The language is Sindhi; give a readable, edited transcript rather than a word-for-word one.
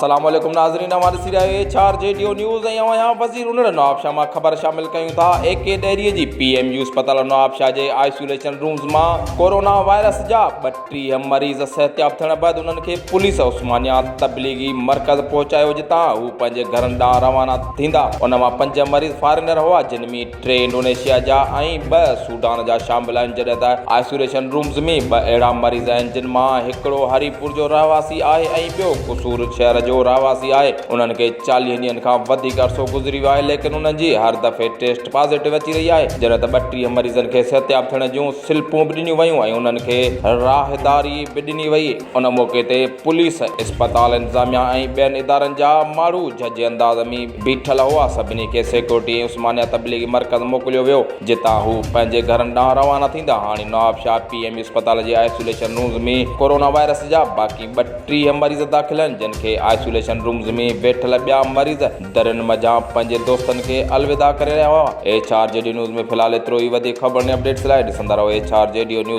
السلام عليڪم ناظرين اوهان ڏسي رهيا آهيو H R G D O news ۽ اوهان آهيان وزير انڙ نوابشاهه مان خبر شامل ڪيون ٿا اي ڪي ڏهري جي پي ايم يو اسپتال نوابشاهه جي آئسوليشن رومز مان ڪورونا وائرس جا 32 مريض صحتياب ٿيڻ بعد انهن کي پوليس عثمانيا تبليغي مرڪز پهچايو جتان هو پنهنجي گهرن ڏانهن روانا ٿيندا ان مان پنج مريض فارينر هئا جن ۾ ٽي انڊونيشيا جا ۽ ٻه سوڊان جا شامل آهن جڏهن ته آئسوليشن رومز ۾ ٻه اهڙا مريض آهن جن مان هڪڙو هري پور جو رهواسي آهي ۽ ٻيو قصور شهر جو رهواسي آهي انهن کي 40 ڏينهن کان وڌيڪ عرصو گذري ويو آهي ليڪن انهن جي هر دفعي ٽيسٽ پازيٽو اچي رهي آهي جڏهن ته 32 مريضن کي صحتياب ٿيڻ جون سلپون به ڏنيون ويون ۽ انهن کي راهداري به ڏني وئي ان موقعي تي پوليس، اسپتال انتظاميا ۽ ٻين ادارن جا ماڻهو جهجهي انداز ۾ بيٺل هئا، سڀني کي سيڪيورٽي ۽ عثمانيه تبليغي مرڪز موڪليو ويو، جتان هو پنهنجي گهرن ڏانهن روانا ٿيندا. هاڻي نوابشاهه پي ايم اسپتال جي آئسوليشن رومز ۾ ڪورونا وائرس جا باقي 32 مريض داخل آهن، جن کي آئسوليشن رومز ۾ ويٺل ٻيا مريض درين منجهان پنهنجي دوستن کي الوداع ڪري رهيا هئا. H R G D news ۾ في الحال ايترو ئي، وڌيڪ خبرن ۽ اپڊيٽس لاء ڏسندا رهو H R G D news.